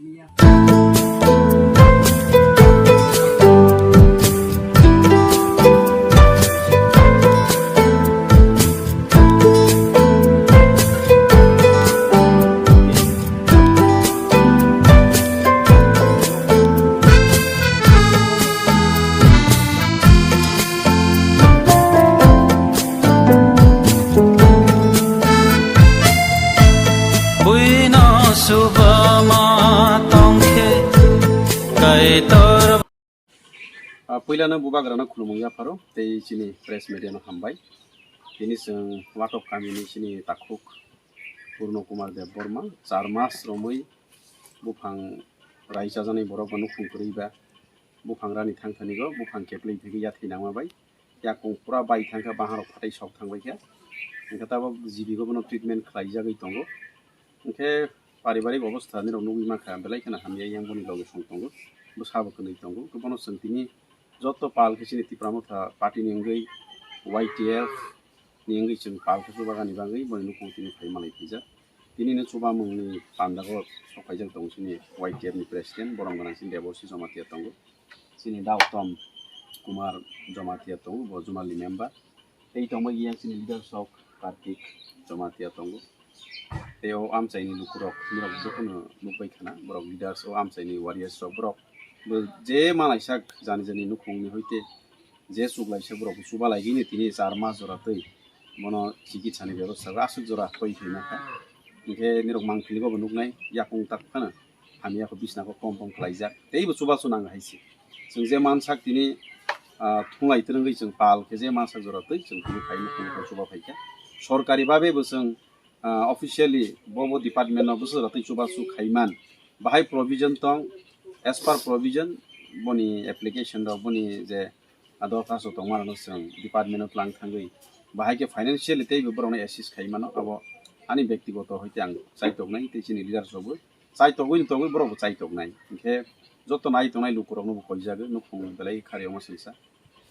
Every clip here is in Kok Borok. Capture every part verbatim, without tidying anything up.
Buino subama tongkhe Kaitor. Ah, puilano bubagrano khulumung yapharo tei chini press media no hambai. Tini chwng Watok kamini chini takhuk Purno Kumar Debbarma char mas romwi buphang raichajaknai borok bo nukhung kwrwi ba buphang rani thangthanigo buphang keplwi thwigwi yathwi nangma bai yakung pura bai thangkha, baharok phatai sok thangbaikha. Hwnkhe tabok G B go bono treatment khlaijagwi tongo. Hwnkhe paribarik obostha nirok nugwi mankha, belai kheno hamya, yang boni loge song tongo, bwsabo kwnwi tongo. Hwnkhe bono chwng tini joto pal khe chini Tipra Motha party ni wngwi, Y T F ni wngwi chwng pal khe chubagani bagwi boni nukhung tini phai malai phaijak. Tini no chubamungni pandago sokphaijak tongo chini Y T F ni president, borom gwnang chini Deborsi Jamatia tongo, chini Dautom Kumar Jamatia tongo, bo Jumal ni member. Tei tongbai yang chini leaders rok Kartik Jamatia tongo. Tei o amchaini lukurok nirok jotono nukbai khana, borok leaders o amchaini warriors rok, borok bo je malaisa jani jani nukhungni hoite je chuklaisa borok bo chuba laigini tini char mas jora twi bono chikitsa ni bebostha aswk jora koi khaima kha. Hwnkhe nirok mangpili bo nuknai yakung tak phano hamya kho bisna kho kom kom khlaijak tei bo chubachu nang hai se. Chwng je mansak tini, ah, thunglai twrwngwi chwng pal khe je mansak jora twi chwng tini phai nukhung nukhung chuba phaikha. Sorkari babe bo chwng, ah, officially bo bo department no bwswk jora twi chubachu khaiman. Bahai provision tong, as per provision boni application rok boni je, ah, dorkhasto tongmarokno chwng department o tlang thangwi bahai khe financially teibo borokno assist khai mano. Abo ani bektigoto hoite ang chaitoknai tei chini leaders rokbo chaitogwi tongwi borokbo chaitoknai. Hinkhe joto nai tongnai lukurokno bo koijagwi nukhung belai khari omo singsa,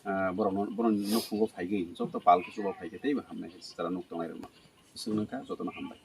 ah, borokno, borokni nukhungo phaigwi joto pal khe chuba phaikhe teibo hamnai khe chwla nuk tongnai rokno. Swngno kha jotono hambai.